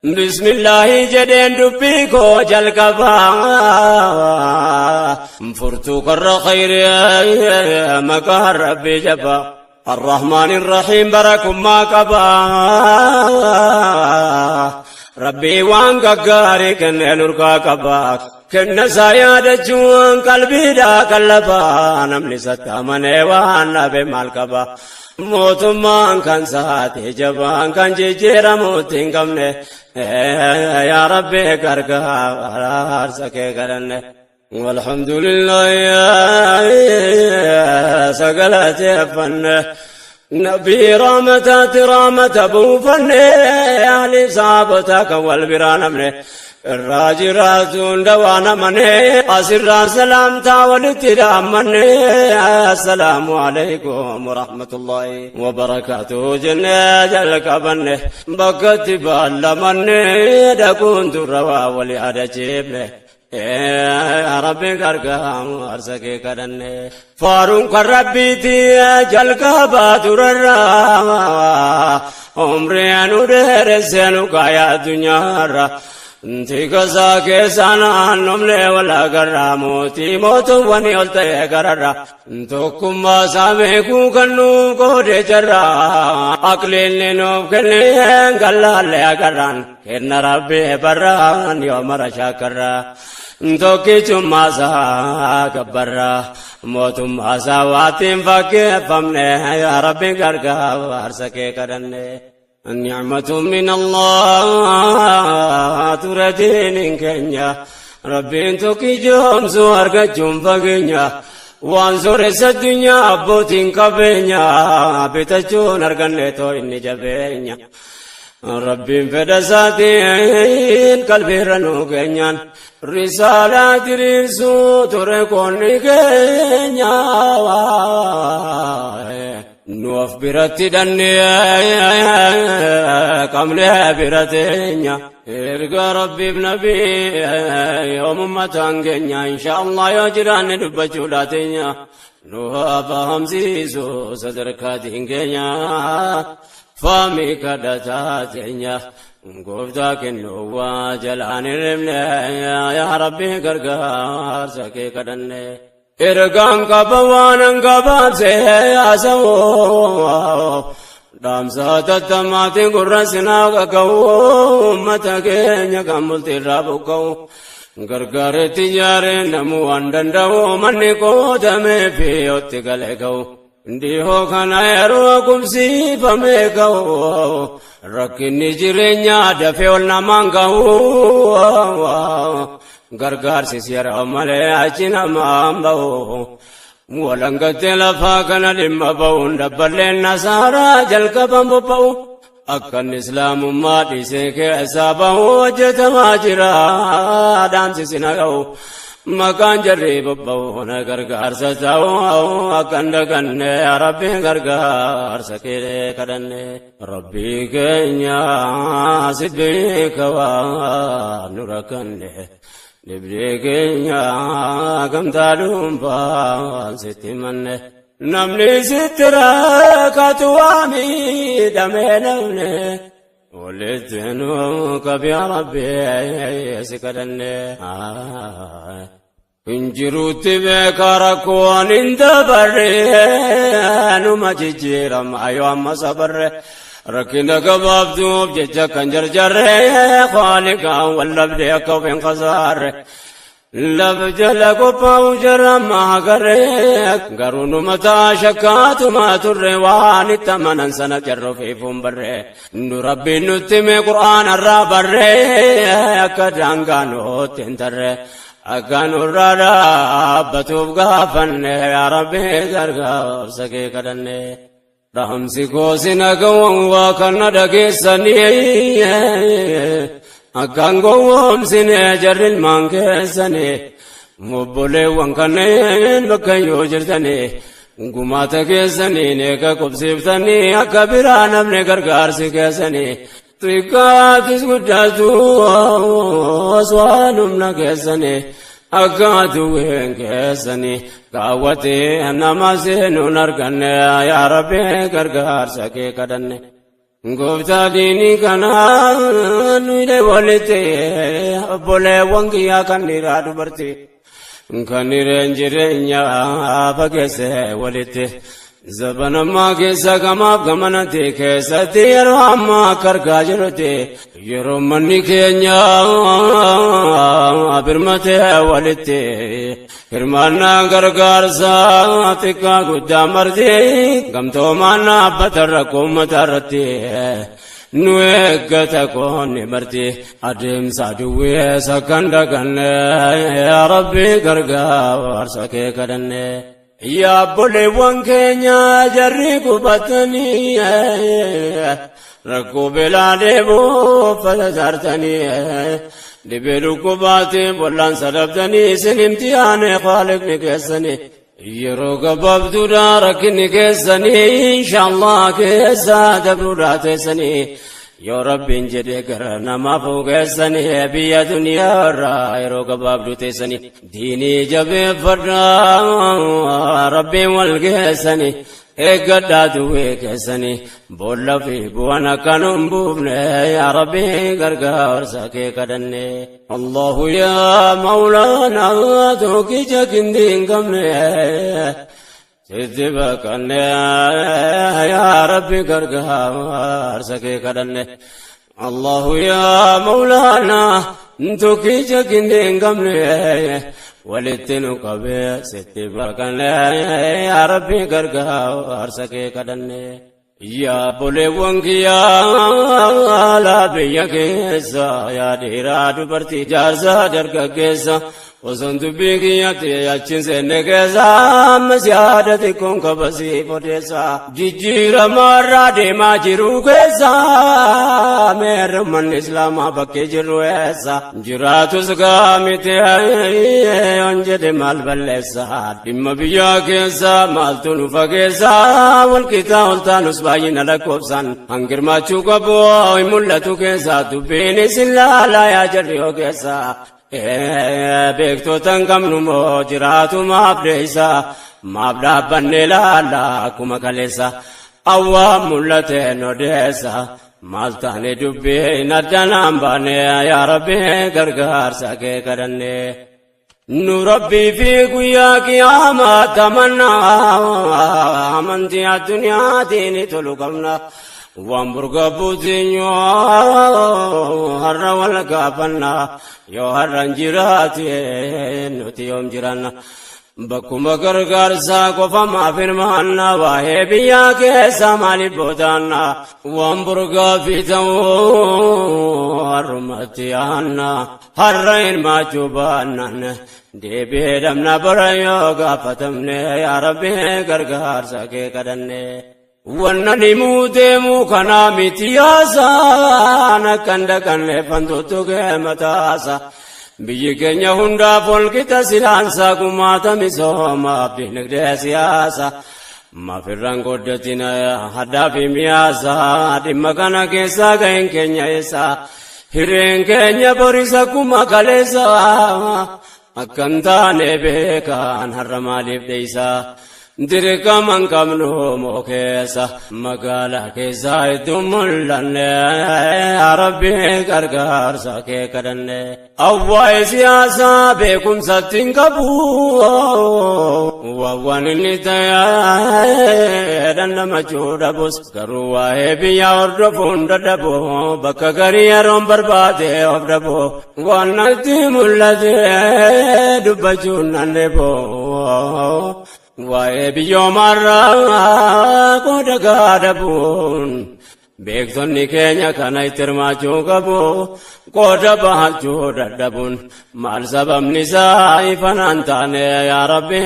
Bismillaahi jedheen dubbii koo jalqabaa, furtuu karra khayrii maqaa Rabbii jabaa. الرحمن الرحيم barakummaa qabaa, Rabbii waan gaggaarii kennee nurkaa qabaa. Kenna isaa yaadachuun qalbiidhaa qallabaa, namni isatti amanee waan dhabe maal qaba? Mootummaan kan saate jabaan kan jijjiiramuutti hin qabne, yaa Rabbi gargaarsa kee kadhanne. Walhamdulillah sagalateeffanne, Nabii rahmataatti rahmata buufanne, ahli sahabotaa kan wal biraa namne irraa jiraatu hunda waan amane, asirraa salaamtaa walitti dhaammanne, assalaamu alaikum warahmatullahi wabarakaatuhu jennee jalqabanne, bakkatti baallamanne dhaquun durra waa wali adachiifne. Rabbi gargaarsa kee kadhanne. Faaruun kan Rabbiiti jalqabaa turarraa, umrii nu dheeressee nu kaayaa addunyaarra. Tikasaa keessa naannomne wal agarraa, mootii mootuwwanii ol ta'e gararra. Tokkummaa isaa beekuu kan nuuf qoode jarra, aqliinni nuuf kenneen gallaallee agarraan, kenna Rabbi barraan yoo mara shaakarra. Tokkichummaa isaa gabbarra, mootummaa isaa waatiin fakkeeffamne, yaa Rabbi gargaarsa kee kadhanne. نعمة من الله تردين keenya, Rabbiin tokkichoomsu argachuun fageenya. Waan sooressa addunyaa abbootiin qabeenya bitachuun arganne too inni jabeenya. Rabbiin fedha isaatiin qalbiirra nuu keenyaan, risaalaa diriirsuu ture qoonni keenya. Nu of biratti dhannee qabnee bira teenya. Erga Rabbiif Nabii yoomummataan keenya, insha Allah yoo jiraanne dubbachuudha teenya. Nu haa fahamsiisu sadarkaatiin keenya. Faami kadhataa teenya. Gooftaa kennuu waa jalaan hirribne, yaa Rabbi gargaarsa kee kadhanne. Ergaan qaba waan gabaabsee haasa'u, dhaamsa tattamaatiin gurra sinaa qaqqabu, uummata keenya kan bultiirraa buqqa'u. Gargaaretti ijaaree namuu waan danda'u, manni qoodamee fi yotti galee ga'u. Dhihoo kana yeroo qubsiifamee ga'u, rakkinni jireenyaa dafee ol namaan ga'u. Gargaarsis yeroo malee achi namaan ba'u. Walangattee lafaa kana dhimma ba'uun, dabballeen nasaaraa jalqaban bobba'u. Akkan islaamummaa dhiisee keessaa bahu hojjetamaa jira, dhaamsisina ga'u. Maqaan jarri bobba'u na gargaarsa ta'u akkan daganne, Rabbi gargaarsa kee kadhanne. Rabbii keenya si beeka waan nu rakkanne. Dhibdee keenya gamtaa dhuunfaan sitti manne. Namni sitti rakkatu waa miidhamee namne. Walitti nu qabi yaa Rabbi si kadhanne. Injiruutti beeka rakkoon hin dabarre, numa jijjiirama yoo amma sabarre. Rakkina gabaabduuf jecha kan jarjarre, Khaaliqaan wal dhabde akka of hin kasaarre. Lafa jala qophaa'u jarama agarre, garuu numa ta'a shakkaatuma turre, waan itti amanan sana jarra ofiifuun barre. Nu Rabbiin nutti hime Qur'aana irraa barre, akka daangaa nutti hin tarre. Akka nurraa dhaabbatuuf gaafanne, yaa Rabbi gargaarsa kee kadhanne. Dhaamsi koo gawwan waa kana dhageessanii, akkaan gowwoomsine jarri ilmaan keessanii, obboleewwan kanneen bakka yoo jirtanii, gumaata keessanii eega qubsiiftanii, akka biraa namni gargaarsi keessanii xiqqaatis guddatus waan humna keessanii, akka aduwween keessanii kaawwatee nama seenuun arganne, yaa Rabbi gargaarsa kee kadhanne. Gooftaa diinii kanaa nu walitti obboleewwan kiyyaa kan dhiiraa dubartii kan hireen jireenyaa fageesse walitti. Zabanammaa keessa gamaaf gamanatti keessatti yeroo ammaa akka argaa jirrutti yeroo manni keenya birmatee walitti hirmaannaa gargaarsaa xiqqaa guddaa marti gamtoomaan dhaabbata rakkoo uummata irratti nu eeggata qoonni marti adeemsa duwweessa kan daganne yaa Rabbi gargaarsa kee kadhanne. Yaa obboleewwan keenya jarri qubatanii rakkoo beelaa dheebuu uffata saartanii dhibee dhukkubaatiin wal'aansa dhabdanii isin imtihaane Khaaliqni keessanii yeroo gabaabduudha rakkinni keessanii inshaallah keessa dabruudhaa teessanii yoo Rabbiin jedhe gara namaaf geessanii biyya duniyaa irraa yeroo gabaabduu teessanii diinii jabeeffadhaa Rabbiin wal geessanii eeggadhaa duwwee keessanii boolla fi bu'aan akka nu hin buufne yaa Rabbi gargaarsa kee kadhanne. Allahu yaa Mawlaanaa tokkicha kindii hin qabne sitti baqanne yaa Rabbi gargaarsa kee kadhanne. Allahu yaa Mawlaanaa tokkicha kindii hin qabne walitti nu qabee sitti baqanne yaa Rabbi gargaarsa kee kadhanne. Yaa obboleewwan kiyyaa laa biyya keessa yaa dhiiraa dubartii jaarsaa dargaggeessa osoon dubbii kiyyatti achiin seenne keessa ammas yaada xiqqoon qabasii odeessa jijjiirama irraa deemaa jiru keessa meerri ummanni islaamaa bakkee jirru eessa jiraatus gaamiti yoon jedhe maal balleessa dhimma biyyaa keessa maaltu nu fageessa walqixaa ol taanus baay'ina lakkoofsaan hangirmaachuu qabu hin mul'atu keessa dubbiin isin laalaa yaa jarri yoo keessa beektota hin qabnu moo jiraatu maaf deessa maaf dhaabbanne laalla akkuma kaleessa awwaa mul'ateen odeessa maal taane dubbiin addanaan baane yaa Rabbi gargaarsa kee kadhanne. Nu Rabbii fi guyyaa qiyaamaa tamannaa amantii addunyaatiin tolu qabna. Waan burga buutinyoo har'a wal gaafanna yoo har'a hin jiraate nuti yoom jiranna. Bakkuma gargaarsaa qofa maaf hirmaanna waa'ee biyyaa keessa maaliif boodaanna waan burgaa fi ta'uu har'umatti yaanna har'a hirmaachuu baannaan deebi'ee dhabna bara yoo gaafatamne yaa Rabbi gargaarsa kee kadhanne. Wanna himuu deemuu kanaa miti yaasaan akkan dhaqanne fantuutu kee mataasa. Biyyi keenya hundaaf walqixa silaansaa gumaata misoomaaf dinagdee siyaasa. Maafirraan goddatina haddaa fi miyaasa dhimma kana keessaa ga'een keenya eessa. Hireen keenya boris akkuma kaleessa akkan taane beekaan har'a maaliif dheeysa. Dirqama hin qabnu moo keessa magaalaa keessa hedduu mul'anne yaa Rabbi gargaarsa kee kadhanne. Awwaa'ee siyaasaa beekumsatti hin qabu waan inni ta'e dhandhamachuu dhabus garuu waa'ee biyyaa hordofuun dadhabu bakka garii yeroon barbaade of dhabu waan natti mul'ate dubbachuun nan dhibu. Waa'ee biyyoomarraa qooda gaadabuun beektonni keenya kana itti hirmaachuu qabu qooda bahachuu dadhabuun maal sababni isaa ifanaan taane yaa Rabbi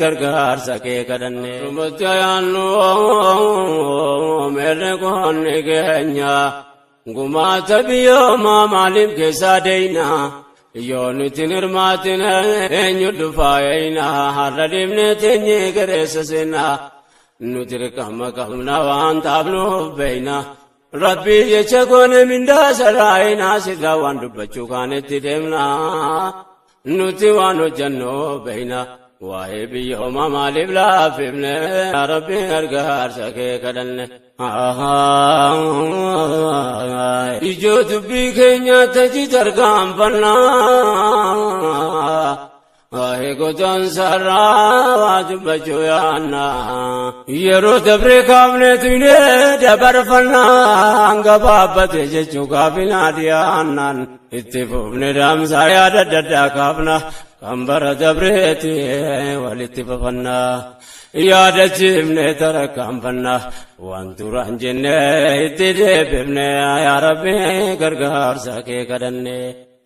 gargaarsa kee kadhanne. Rumatti ayaannu meerre qoonni keenya gumaata biyyoomaa maaliif keessaa deeyna yoo nuti hin hirmaatin eenyu dhufaa eeyna har'a dhiibne teenyee gareessa seenna nu dirqama qabna waan taafnuuf beeyna. Rabbii jecha goone mindaa sarraayina sirraa waan dubbachuu kaanetti deemna nuti waan hojjennu beeyna. Waa'ee biyyoomaa maaliif laaffifne yaa Rabbi gargaarsa kee kadhanne. Ijoo dubbii keenya taji tarkaanfannaa. Eegotaan sarara dubbachuu yaannaa. Yeroo dabree kaafnee tuyne dabarfannaa gabaabbate jechuu gaafinaa dhiyaannaan. Itti fufne daamsaa yaada adda addaa kaafna kan bara dabreeti walitti fafannaa. Yaadachiifne tarkaanfannaa waan duraan jenne itti deebifne, yaa Rabbi gargaarsa kee kadhanne.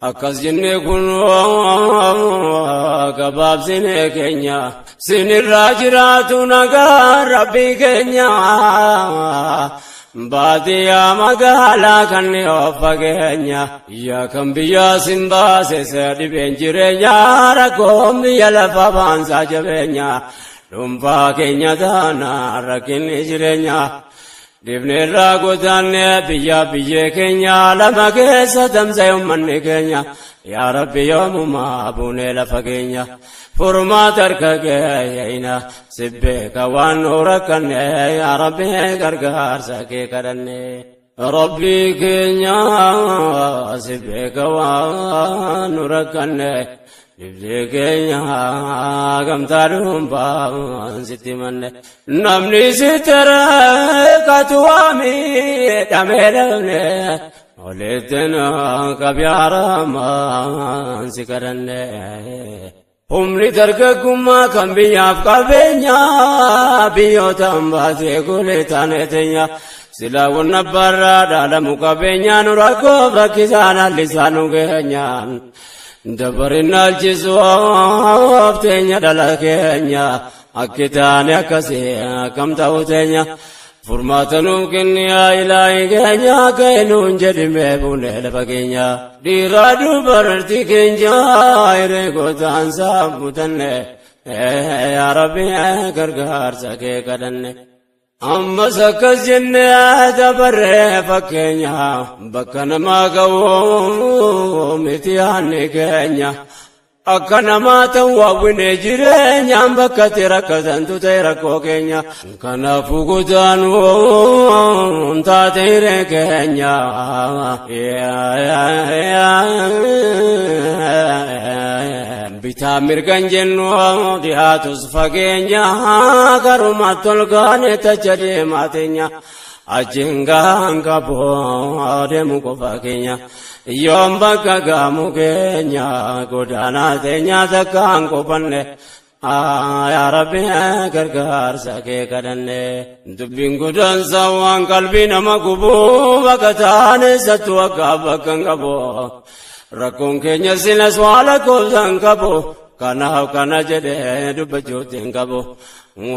Akkas jenne kun gabaabsine keenya sinirraa jiraatu nagaa Rabbii keenya. Baadiyyaa magaalaa kan of fageenya yaa kan biyyaa sin baase dhibeen jireenya rakkoon biyya lafa baansaa jabeenya dhuunfaa keenya taana rakkinni jireenya. Dhibneerraa godaanne biyya biyyee keenya lama keessa tamsa'e uummanni keenya, yaa Rabbi yoomumaa buunee lafa keenya furmaata harka keeyna si beeka waan nu rakkanne, yaa Rabbi gargaarsa kee kadhanne. Rabbii keenya si beeka waan nu rakkanne, dhibdee keenya gamtaa dhuunfaan sitti manne. Namni sitti rakkatu waami dhamee dhabne olitti qabyaaramaan si kadhanne. Humni dargaggummaa kan biyyaaf qabeenya biyyoota baasee golee taane teenya silaa wanna barraa dhaalamu qabeenya nu rakkoof rakkisaan hallisaa nu geenyaan. Dabarin naalchisuuf teenya dhala keenya akki taane akkasii akkam ta'u teenya. Furmaata nuuf kenni yaa ilaahi keenya ka'e nuun jedhimee buunee lafa keenya. Dhiiraa dubartii keenya hiree gootaan saammutanne, yaa Rabbi gargaarsa kee kadhanne. Ammas akkas jennee dabarree fakkeenya bakka namaa ga'u miti yaanni keenya. Akka namaa ta'u hawwine jireenyaan bakka itti rakkatantu ta'e rakkoo keenya. Kanaafuu godaanuun taate hiree keenya. Bitaa mirgan jennu dhiyaatus fageenya garumatti ol kaane tacha deemaa teenya. Achiin gaan qabu deemu qofa keenya. Yoom bakka gaamu keenya godaanaa teenya takkaan qofanne. Yaa Rabbi gargaarsa kee kadhanne. Dubbiin godaansa waan qalbii nama gubu bakka taane sattu akka bakka hin qabu. Rakkoon keenya silas waa lakkoofsa hin qabu. Kanaaf kana jedhee dubbachuutti hin qabu.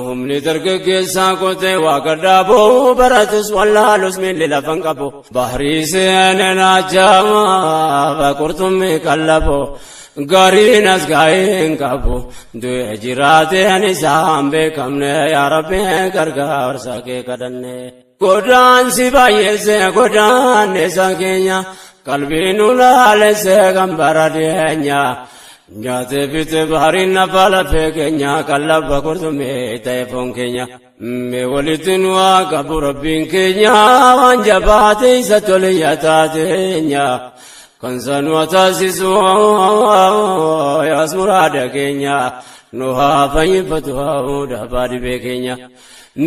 Humni dargaggeessaa qotee waa gadhaabu baratus wallaalus miilli lafa hin qabu. Bahrii seenee naachaa qurxummii qallabu. Gariin as gaa'ee hin qabu. Du'ee jiraateen isaan beekamne, yaa Rabbi gargaarsa kee kadhanne. Godaansi baay'eessee godaanne isa keenya qalbii nu laalessee kan bara dhiyeenya. Nyaatee fite bahariin nafa lafee keenya qallabba qurxummii ta'e foon keenya. Mee walitti nu haa qabu Rabbiin keenya waan jabaate isa toliyya taateenya. Kan sanu taasisu yaas muraada keenya nu haa fayyifatu haa dhabaa dhibee keenya.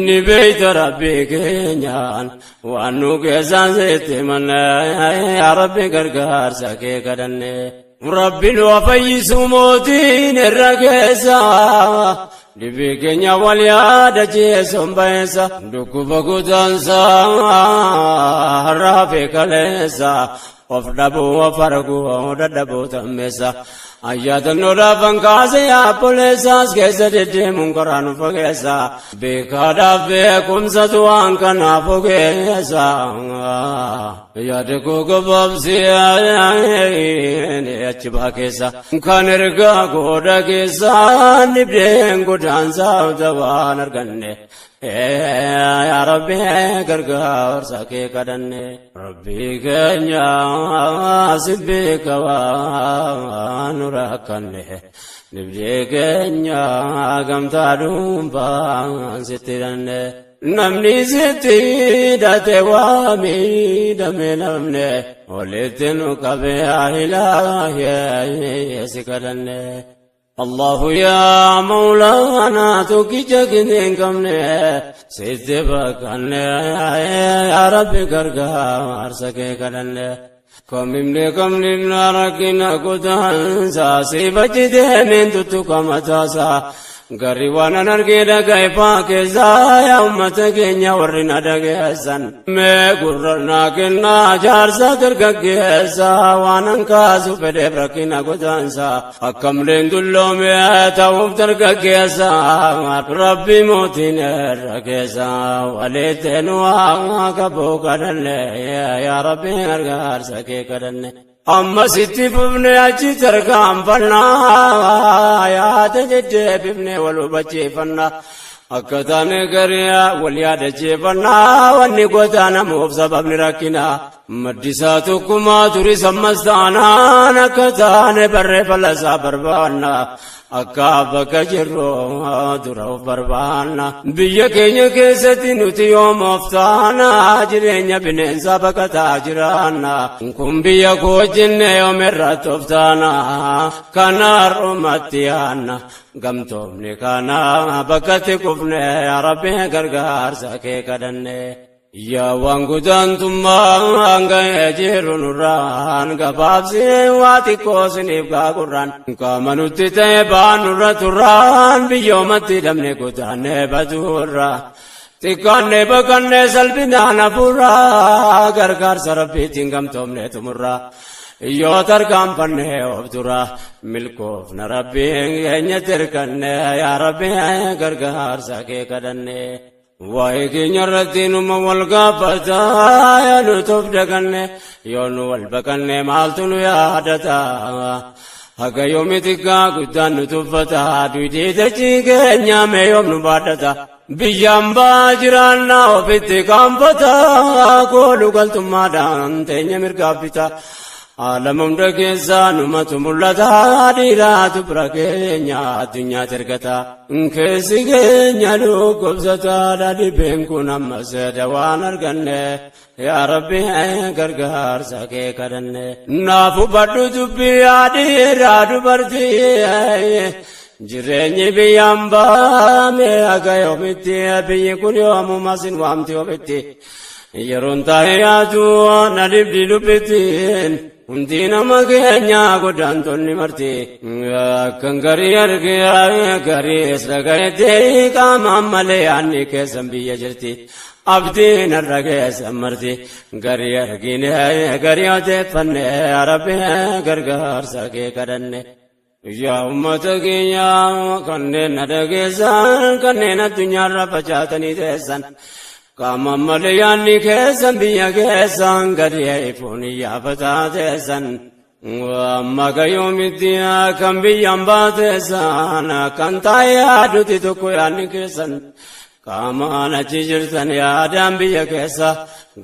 Ni beeyta Rabbii keenyaan waan nu keessaan sitti manne, yaa Rabbi gargaarsa kee kadhanne. Rabbi nu haa fayyisu mootiin irra keessa. Dhibee keenya wal yaadachiisuun bayeessa. Dhukkuba godaansaa har'aa fi kaleessa. Of dhabuu of arguu dadhabuu tammeessa. Ayyaadannoo kaasee yaabboleessaas keessa deddeemuun karaa nu fageessa. Beekaadhaaf beekumsatu waan kanaaf ogeessa. Yaada koo gabaabsee achi baa keessa. Kan ergaa gooda keessa dhibdeen godaansaaf dabaan arganne. Yaa Rabbi gargaarsa kee kadhanne. Rabbii keenya si beeka waan nu rakkanne. Dhibdee keenya gamtaa dhuunfaan sitti hidhanne. Namni sitti hidhate waa miidhame namne walitti nu qabe ilaahi si kadhanne. Allahu yaa Mawlaanaa tokkicha hin qabne sitti baqanne yaa Rabbi gargaarsa kee kadhanne. Kamimne kamnimna rakkina kutaansaa si bachi deemeen tuttuqa mataasaa. Garri waan an argee dhaga'e faa keessaa yaa uummata keenya warri na dhageessan. Mee gurra naa kennaa jaarsa dargaggeessa waan an kaasu fedheef rakkina godaansa. Akkamleen dulloome ta'uuf dargaggeessa Rabbi mootiin irra keessa walitti nu haa qabuu kadhanne yaa Rabbi gargaarsa kee kadhanne. Amma sitti fufne achi tarkaanfannaa yaada deddeebifne wal hubachiifannaa akka taane garii wal yaadachiifannaa wanni goota namuuf sababni rakkinaa maddisaa tokkummaa turis ammas taanaan akka taane barree falasaa barbaanna akka bakka jirru dura of barbaanna biyya keenya keessatti nuti yoom of taana jireenya bineensaa baqataa jiraanna kun biyya koo jenne yoom irratti of taana kana har'umatti yaanna gamtoomni kana bakkatti kufne yaa Rabbi gargaarsa kee kadhanne. Yaa waan gudaantummaa ga'ee jiru nurraan gabaabsee waa xiqqoo siniif gaagurraan qaama nutti ta'e baanurra turraan biyyoomatti dhabne godaannee baduurra xiqqaannee baqannee salphinaan hafuurraa gargaarsa Rabbiitiin gamtoomne xumurra yoo tarkaanfannee of dura milkoofna Rabbiin keenyatti hirkanne yaa Rabbi gargaarsa kee kadhanne. Waa'ee keenya irratti numa wal gaafataa yaa nuti of daganne yoo nu wal baqanne maaltu nu yaadata haga yoomi xiqqaa guddaan nu tuffata duudii dachii keenya mee yoom nu baadhata biyyaan baa jiraannaa ofitti qaanfata koolu galtummaadhaan teenya mirgaaf bita. Alama hunda keessaa numatu mul'ata dhiiraatu bira keenya addunyaatti ergata. Keessi keenya dhukkubsataadha dhibeen kun ammas dawaan arganne yaa Rabbi gargaarsa kee kadhanne. Naaf hubadhu dubbii yaa dhiiraa dubartii jireenyi biyyaan baame haga yoomitti biyyi kun yoomuma sin waamti ofitti. Yeroon taa'ee yaadu na dhibdi lubbittiin hundi nama keenya godaantonni marti. Akkan garii argee gariis dhagayetti qaamaan malee yaadni keessan biyya jirti. Abdiin har'a keessan marti garii argine garii odeeffanne Rabbi gargaarsa kee kadhanne. Yaa uummata keenya kanneen na dhageessan kanneen addunyaarra facaatanii teessan. Qaama malee yaadni keessan biyya keessan gadi ifuun iyyafataa teessan. Amma gayyoomitti kan biyyaan baateessan kan taa'ee yaaduti tokko yaadni keessan. Qaamaan achi jirtan yaadaan biyya keessa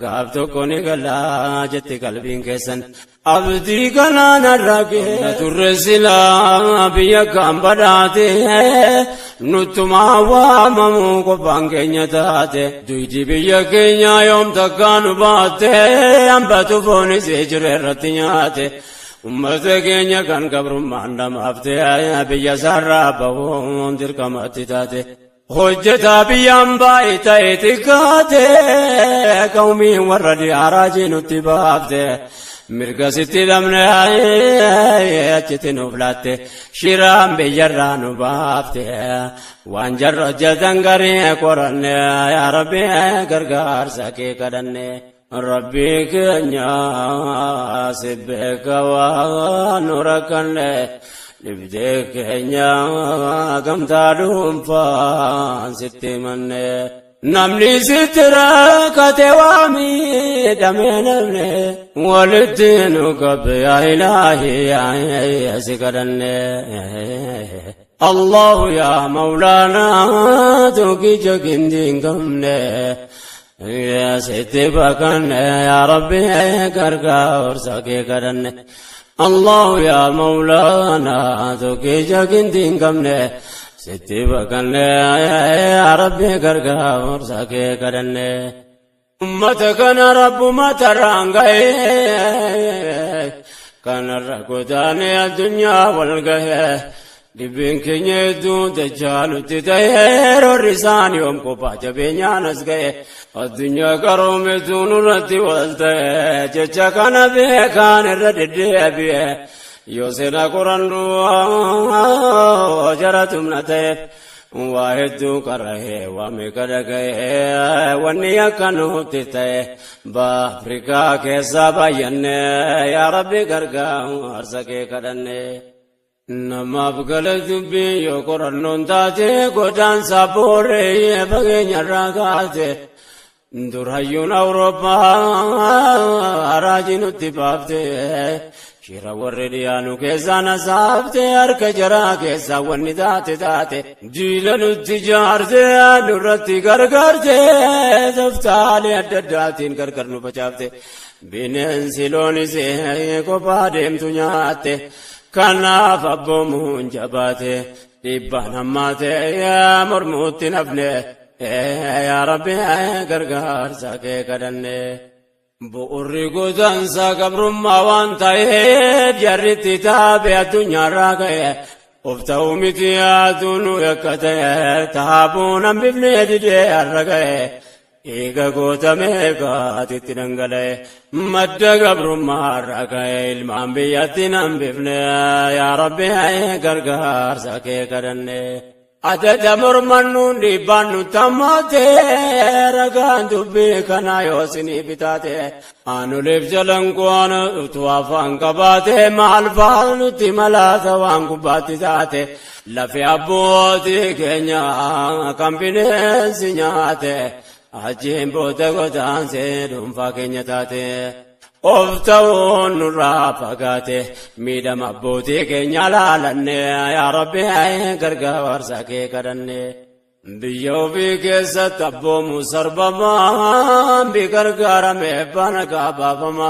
gaaf tokko ni galaa jetti qalbiin keessan. Abdii kanaan arragee turre silaa biyya kan badhaate nuttumaa waamamu qofaan keenya taate duydi biyya keenya yoom takkaa nu baatte hambatu foonis jiru irratti nyaate. Uummata keenya kan gabrummaan dhamaafte biyya isaarraa bahuun dirqamatti taate. Hojjetaa biyyaan baay'ee ta'e xiqqaate qawmiin warra diyaaraa jinutti baafte mirga sitti dhabne achitti nuuf laatte shiraan biyyarraa nu baafte waan jarra hojjetan garii qoranne yaa Rabbi gargaarsa kee kadhanne. Rabbi keenya si beeka waan nu rakkanne. Dhibdee keenya gamtaa dhuunfaan sitti manne. Namni sitti rakkate waa miidhame namne walitti nu qabe yaa ilaahi yaa si kadhanne. Allahu yaa Mawlaanaa tokkicha gindii hin qabne. Sitti baqanne yaa Rabbi gargaarsa kee kadhanne. Allahu yaa Mawlaanaa tokkicha gindii hin qabne. Sitti baqannee yaa Rabbi gargaarsa kee kadhannee. Ummata kana rabbumata irraan ga'ee kanarra godaanee addunyaa wal ga'ee dhibbiin keenya hedduu dachaa nutti ta'ee roorri isaan yoom kophaa jabeenyaan as ga'e addunyaa qaroometu nurratti wal ta'e jecha kana beekaan irra deddeebi'e yoo seenaa qorannu jara tumna ta'eef waa hedduu qara'ee waa meeqa dhaga'ee wanni akka nutti ta'e Afrikaa keessaa baay'anne yaa Rabbi gargaarsa kee kadhanne. Namaaf gala dubbii yoo qorannoon taate godaansa booree fageenyarraa kaate dur hayyuun Awurooppaa raajii nutti baafte shira warri dhiyaanu keessaa na saafte harka jaraa keessaa wanni taate taate diina nutti jaarte nurratti gargaarte toftaalee adda addaatiin gargar nu facaafte bineensi loonis kophaa deemtu nyaatte kanaaf abboomuun jabaate dhiibbaan hammaate mormuutti nafne yaa Rabbi gargaarsa kee kadhanne. Bu'urri godaansa gabrummaa waan ta'eef jarritti taabe addunyaarraa ka'e of ta'uu miti yaaduu nu yakka ta'e taabuun hambifnee didee har'a ga'e eega gootamee gaatitti dhangala'e madda gabrummaarraa ka'e ilmaan biyyatti hambifne yaa Rabbi gargaarsa kee kadhanne. Adada mormannuun dhiibbaan nutti hammaate ragaan dubbii kanaa yoo isinii bitaate aanoleef jalan qo'aan utuu afaan qabaate maal fa'aa nutti malaata waan gubbaatti taate lafe abbootii keenya kan bineensi nyaate achiin booda godaansee dhuunfaa keenya taate. Of ta'uun nurraa fagaate miidhama abbootii keenya laalanne yaa Rabbi gargaarsa kee kadhanne. Biyya ofii keessatti abboomu sarbamaa bi gargaarame bana gabaafama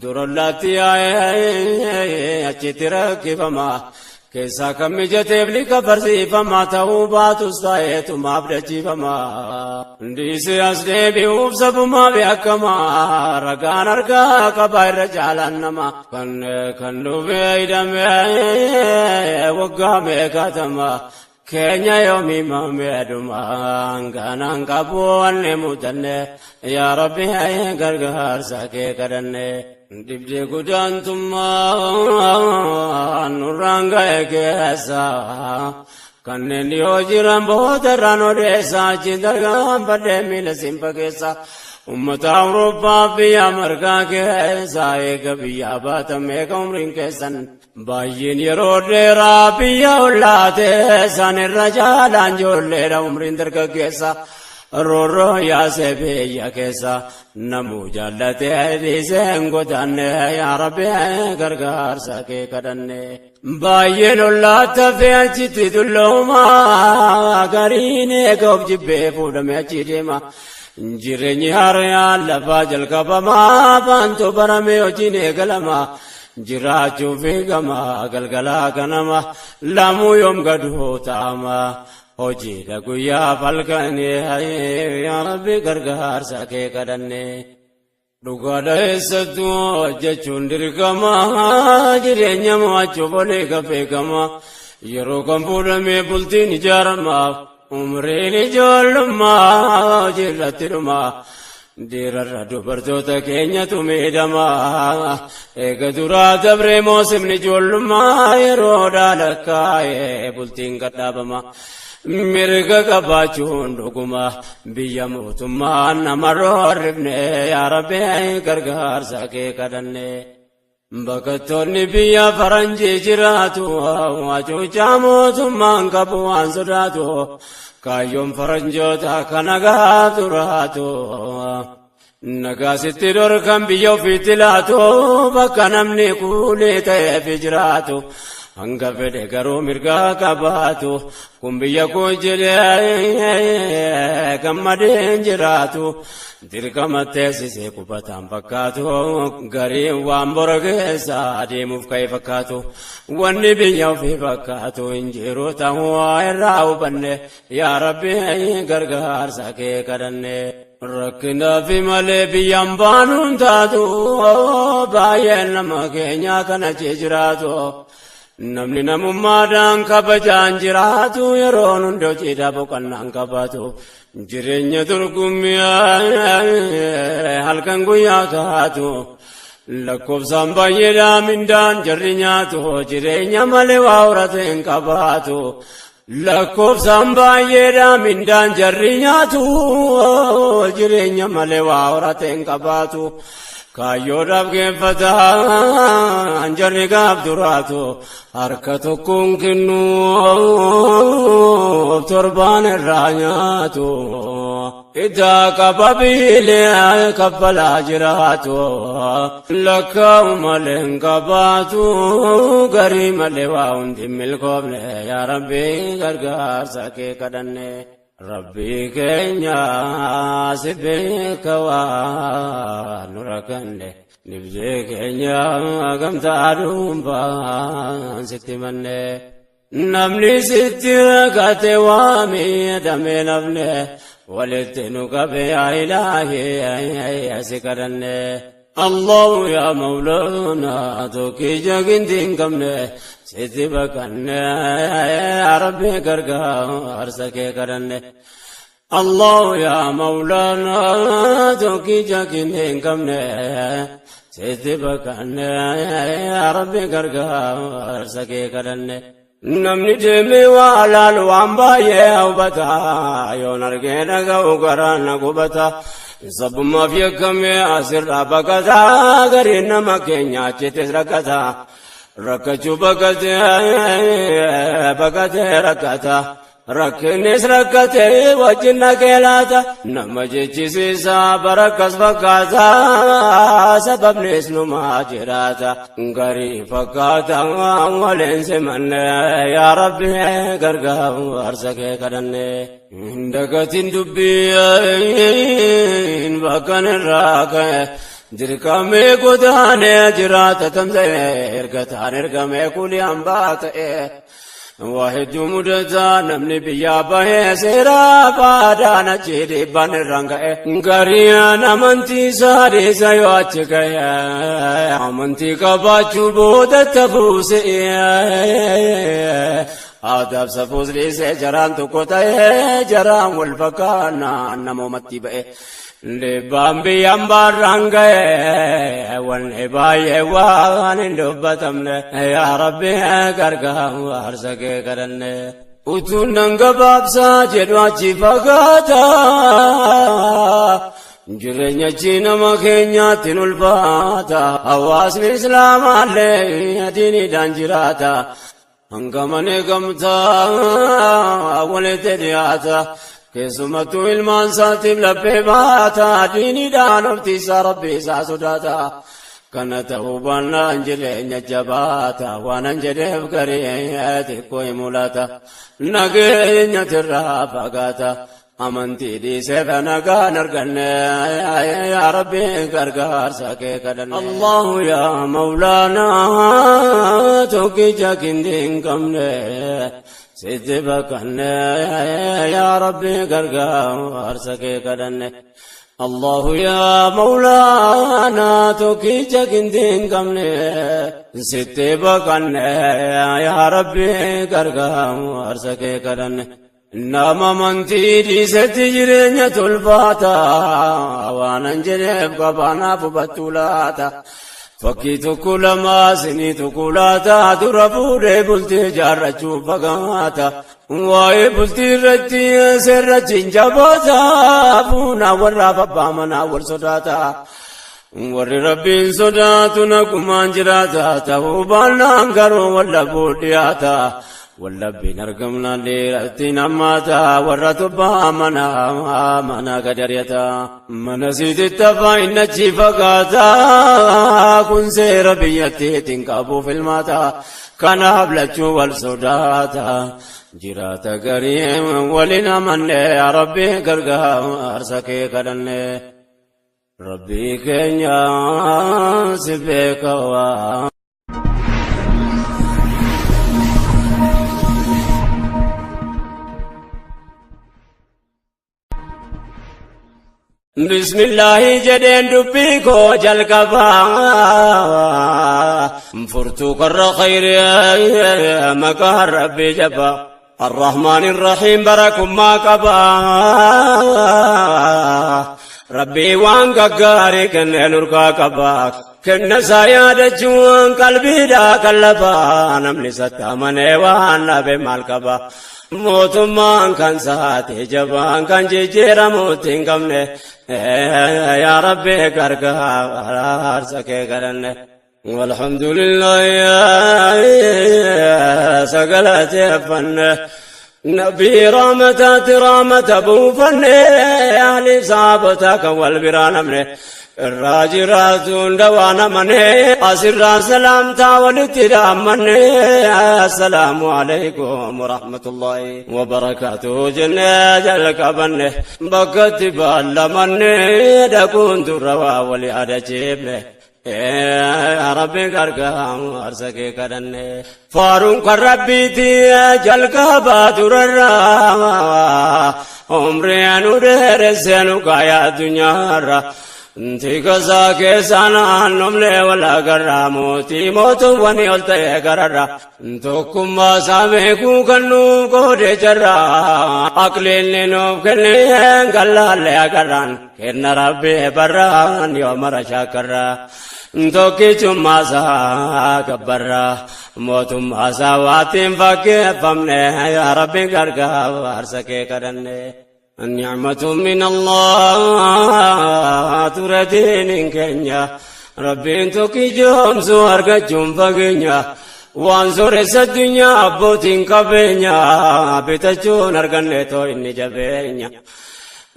durollaatti yaa'ee achitti rakkifama keessaa kan mijateef liqa barsiifama ta'uu baatus ta'eetumaaf dachiifama. Dhiisee as deebi'uuf sabumaa beekama ragaan harkaa qabaa irra caalaan nama kan kan dhufee hidhamee waggaa meeqatama keenya yoomii mameedhuma kanaan qabu wanni mudanne yaa Rabbi gargaarsa kee kadhanne. Dhibdee gudaantummaa nurraan ga'e keessa kanneen dhiyoo jiran booda irraan odeessa achi dargaanfadhee miila simba keessa ummata Awurooppaa biyya margaa keessa eega biyyaa baatan meeqa umriin keessan baay'een yeroo dheeraa biyya ollaate isaan irra jaalaan ijoolleedha umriin dargaggeessa. Roorroo yaasee biyya keessa namuu jaallatee dhiisee hin godaanne yaa Rabbi gargaarsa kee kadhanne. Baay'een ollaatti hafee achitti dullooma gariin eega of jibbee fuudhamee achi deema. Jireenyi haaraan lafaa jalqabama baantu baramee hojiin eegalama. Jiraachuu fiigama galgalaa ganama lamuu yoom gaduu ta'ama. Hojiidha guyyaa falkanii yaa Rabbi gargaarsa kee kadhanne. Dhugaadha eessattuu hojjechuun dirqama jireenya mo'achuuf olii gafeegama yeroo kan fuudhamee bultiin ijaarama umriin ijoollummaa hojiirratti dhuma. Dhiirarra dubartoota keenyatu miidhama eega duraa dabree moosimni ijoollummaa yeroo dhaalakkaa'ee bultiin gadhaabama. Mirga qabaachuun dhuguma biyya mootummaan nama roorrifne yaa Rabbi gargaarsa kee kadhanne. Baqattoonni biyya faranjii jiraatu hacuuccaa mootummaan qabu waan sodaatu kaayyoon faranjoota kana gaaturaatu. Nagaa sitti dhorkan biyya ofiitti laatu bakka namni kuulee ta'eef jiraatu. Hanga fedhe garuu mirgaa qabaatu kun biyya koo jedhee gammadeen jiraatu dirqama teessisee qubataan fakkaatu gariin waan bora keessa adeemuuf ka'e fakkaatu wanni biyya ofii fakkaatu hin jiru ta'uu irraa hubanne yaa Rabbi gargaarsa kee kadhanne. Rakkinaa fi malee biyyaan baanuun taatu baay'een nama keenyaa kana jiraatu. Namni namummaadhaan kabajaan jiraatu yeroon hundi hojiidhaa boqonnaan qabaatu. Jireenya dorgommii halkan guyyaa taatu. Lakkoofsaan baay'eedhaa mindaan jarri nyaatu jireenya malee waa horate hin qabaatu. Lakkoofsaan baay'eedhaa mindaan jarri nyaatu jireenya malee waa horate hin qabaatu. Kaayyoodhaaf geeffataan jarri gaaf duraatu harka tokkoon kennuuf torbaan irraa nyaatu. Idaa qaba biilee kaffalaa jiraatu lakkaa'u malee hin qabaatu garii malee waa hundi hin milkoofne yaa Rabbi gargaarsa kee kadhanne. Rabbi keenya si beeka waan nu rakkanne nibdee keenya gamtaa dhuunfaan sitti manne. Namni sitti rakkate waa miidhamee nafne walitti nu qabe yaa ilaahi si kadhanne. Allahu yaa Mawlaana tokkicha ginti hin qabne sitti baqanne yaa Rabbi gargaarsa kee kadhanne. Allahu yaa Mawlaana tokkicha ginti hin qabne sitti baqanne yaa Rabbi gargaarsa kee kadhanne. Namni deemee waa laalu waan baay'ee hubata yoon argee dhaga'u garaan na gubata. Sabummaaf yakkamee asirraa baqata gariin nama keenya achittis rakkata. Rakkachuu baqatee baqatee rakkata. Rakkinnis rakkatee wajjin naqee laata. Nama jechisiisa barakkas fakkaata sababnis numaa jiraata. Garii fakkaata waliin simanne yaa Rabbi gargaarsa kee kadhanne. Dagatiin dubbiin bakkan irraa ka'e dirqamee godaanee jiraata tamsa'e ergataan ergamee kuli hambaa ta'e. Waa hedduu mudataa namni biyyaa bahee seeraa baadaan achi dhiibbaan irraan ka'e. Gariin amantii isaa dhiisa yoo achi ka'e amantii qabaachuu booda tafuuse. Aadaaf safuus dhiisee jaraan tokko ta'ee jaraan wal fakkaannaan namoomatti ba'e. Dhiibbaan biyyaan baarraan ga'e wanni baay'ee waan hin dubbatamne yaa Rabbi gargaarsa kee kadhanne. Utuun nan gabaabsaa jedhu achi fagaata. Jireenya achi nama keenyaatti ulfaata. Hawaasni Islaamaallee diiniidhaan jiraata. Hangamanii gamtaa walitti dhiyaata. Keessumattuu ilmaan isaatiif laphee baata. Diiniidhaan oftiisaa Rabbi isaa sodaata. Kana ta'uu baannaan jireenya jabaata. Waanan jedheef garii xiqqoo hin mul'ata. Nageenya tirraa fagaata. Amantii dhiisee nagaan arganne yaa Rabbi gargaarsa kee kadhanne. Allahu yaa Mawlaana tokkicha kindii hin qabne sitti baqanne yaa Rabbi gargaarsa kee kadhanne. Allahu yaa Mawlaana tokkicha kindii hin qabne sitti baqanne yaa Rabbi gargaarsa kee kadhanne. Nama amantii dhiisetti jireenya tolfaata waanan jedheef qabaanaaf hubattuu laata. Fakkii tokko lama sinii tokko laata dura fuudhee bultii jaarrachuuf fagaata. Waa'ee bultii irratti seerrachi hin jabaata fuunaa warraaf abbaa manaa wal sodaata. Warri Rabbiin sodaatu nagumaan jiraata ta'uu baannaan garuu wal dhabuu dhiyaata. Wallabbiin argamnaan dhiiratti nammaata warra tubbaa mana mana gadariyata. Mana siititti afaan inni achi fagaata kun seera biyyattiitiin qabuuf ilmaata kanaaf lachuu wal sodaata. Jiraata garii waliin amanne yaa Rabbi gargaarsa kee kadhanne. Rabbii keenya si beeka waa. Bismillaahi jedheen dubbii koo jalqabaa furtuu karra khayrii maqaa rabbii jabaa الرحمن الرحيم بركم ما قبا ربي وان غغاري كن نوركا قبا كن سايا دجوان قلبي دا قلبا نمني ستامنه وان نبي مال قبا mootummaan kan saate jabaan kan jijjiiramuutti hin qabne yaa Rabbi gargaarsa kee kadhanne. Walhamdulillah sagalateeffanne nabii rahmataati rahmata buufanne ahli saabota kan wal biraa namne irraa jiraatu hunda waan amane asirraa salaamtaa walitti dhaammanne assalaamu alaikum warahmatullahi wabarakaatuhu jennee jalqabanne bakkatti baallamanne dhaquun dura waa wali adachiifne. Rabbi gargaarsa kee kadhanne faaruun kan rabbiiti jalqabaa durarraa umrii nu dheeresse nu kaayaa addunyaarra. Tika isaa keessaa naannomne wal agarraa mootii mootummaan ol ta'e gararra tokkummaa isaa beekuu kan nuuf qoode jarra aqliinni nuuf kenneen gallaalle agarraan kenna rabbi barraan yoo mara shaakarra tokkichummaa isaa gabbarra mootummaa isaa waatiin fakkeeffamne yaa rabbi gargaarsa kee kadhanne. النعمة من الله تردين كنيا ربي انتو جوم سوار جوم فقنيا وانصر الدنيا أبوتين قبنيا بتجون أرغنتو إني جبينيا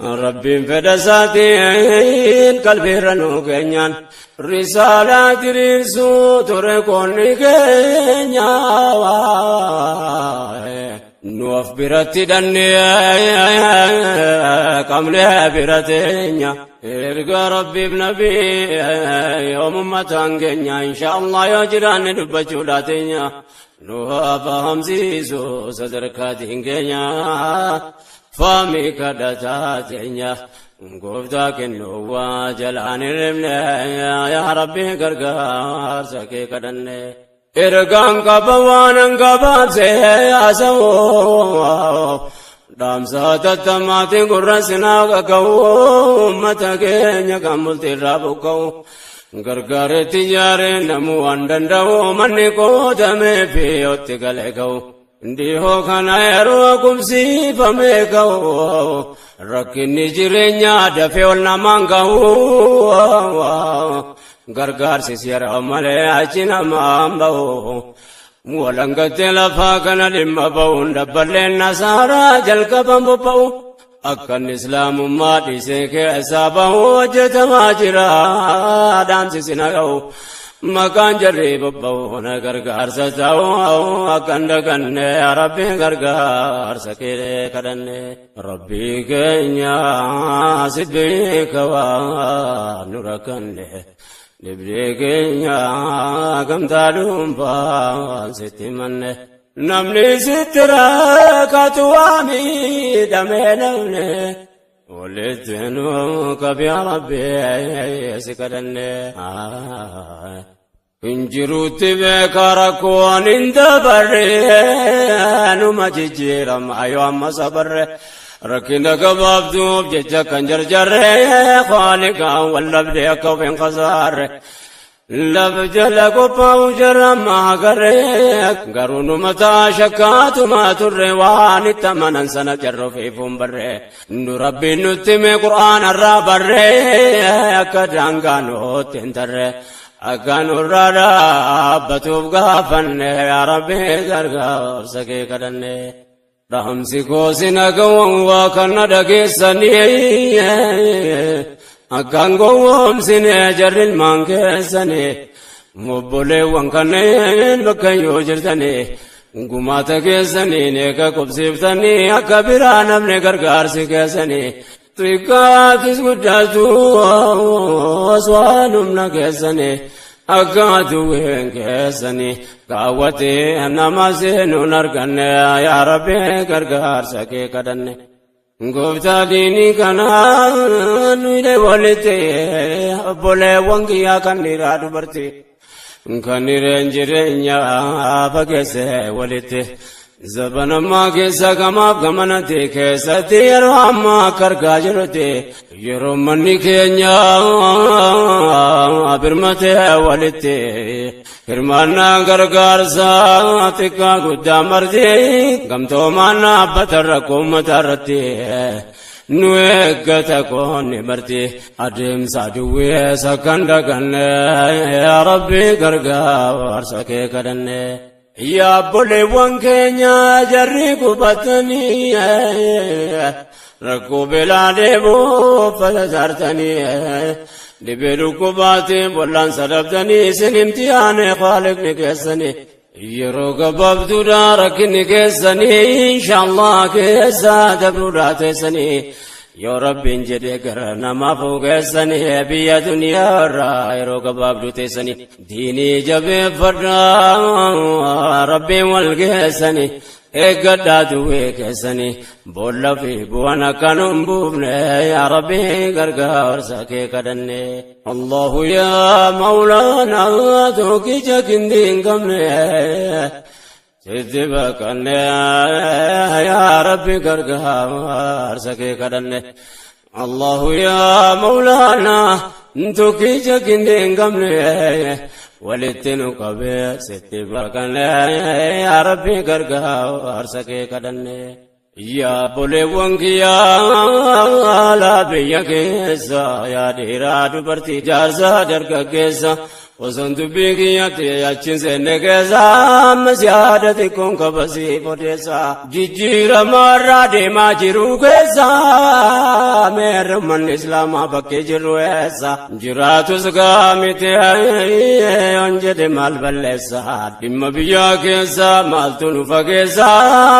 ربي فدساتين قلبي رنو كنيان رسالة ترسو تركوني كنيا Nuuf biratti dhannee qabnee bira teenya erga rabbiif nabii yoomummataan keenya insha Allah yoo jiraanne dubbachuudha teenya nu haa fahamsiisu sadarkaatiin keenya faami kadhataa teenya gooftaa kennuu waa jalaan hirribne yaa rabbi gargaarsa kee kadhanne. Ergaan qaba waan gabaabsee haasa'u dhaamsa tattamaatiin gurra sinaa qaqqabu uummata keenya kan bultiirraa buqqa'u gargaaretti ijaaree namuu waan danda'u manni qoodamee fi yootti galee ga'u. Dhihoo kana yeroo qubsiifamee ga'u rakkinni jireenyaa dafee ol namaan ga'u. Gargaarsis yeroo malee achi namaan ba'u. Walangattee lafaa kana dhimma ba'uun dabballeen nasaaraa jalqaban bobba'u. Akkan islaamummaa dhiisee keessaa ba'u hojjetamaa jira dhaamsisina ga'u. Maqaan jarri bobba'u na gargaarsa ta'u akkan daganne rabbi gargaarsa kee kadhanne. Rabbi keenya si beeka waan nu rakkanne. Dhibdee keenya gamtaa dhuunfaan sitti manne. Namni sitti rakkatu waa miidhamee namne. Walitti nu qabi yaa Rabbi si kadhanne. Injiruutti beeka rakkoon hin dabarre numa jijjiirama yoo amma sabarre. Rakkina gabaabduuf jecha kan jarjarre khaaliqaan wal dhabdee akka of hin khasaarre. Lafa jala qophaa'u jarama agarre garuu numa ta'a shakkaatuma turre waan itti amanan sana jarra ofiifuun barre. Nu rabbiin nutti hime qur'aana irraa barre akka daangaa nutti hin tarre. Akka nurraa dhaabbatuuf gaafanne, yaa Rabbi gargaarsa kee kadhanne. Dhaamsi koo nagawwan waa kana dhageessanii, akkaan gowwoomsine jarri ilmaan keessanii, obboleewwan kanneen bakka yoo jirtanii, gumaata keessanii eega qubsiiftanii, akka biraa namni gargaarsi keessanii xiqqaatis guddatus waan humna keessanii akka aduwween keessanii kaawwatee nama seenuun arganne, yaa Rabbi gargaarsa kee kadhanne. Gooftaa diinii kanaa nuyi walitti, obboleewwan kiyyaa kan dhiiraa dubartii kan hireen jireenyaa fageesse walitti, zabanammaa keessa gamaaf gamanatti keessatti, yeroo ammaa akka argaa jirutti, yeroo manni keenya birmatee walitti hirmaannaa gargaarsaa xiqqaa guddaa marti gamtoomaan dhaabbata rakkoo uummata irratti nu eeggata qoonni marti, adeemsa duwwee sakkan daganne, yaa Rabbi gargaarsa kee kadhanne. Yaa obboleewwan keenya jarri qubatanii rakkoo beelaa deebuu uffata saartanii, dhibee dhukkubaatiin wal'aansa dhabdanii, isin imtihaane Khaaliqni keessanii. Yeroo gabaabduudha rakkinni keessanii, inshaallah keessa dabruudhaa teessanii, yoo Rabbiin jedhe gara namaaf keessanii biyya duniyaa irraa yeroo gabaabduu teessanii, diinii jabeeffadhaa, Rabbiin wal geessanii eeggadhaa, duwwee keessanii boolla fi bu'aan akka nu hin buufne, yaa Rabbi gargaarsa kee kadhanne. Allahu yaa Mawlaanaa tokkicha kindii hin qabne, sitti baqanne, yaa Rabbi gargaarsa kee kadhanne. Allahu yaa Mawlaanaa tokkicha kindii hin qabne, walitti nu qabee sitti baqanne, yaa Rabbi gargaarsa kee kadhanne. Yaa obboleewwan kiyyaa laa biyya keessa, yaa dhiiraa dubartii jaarsaa dargaggeessa, osoon dubbii kiyyatti achiin seenne keessa, ammas yaada xiqqoon qabasii odeessa. Jijjiirama irraa deemaa jiru keessa, meerre ummanni islaamaa bakkee jirru eessa jiraatus gaamite yoon jedhe maal balleessa? Dhimma biyyaa keessa maaltu nu fageessa?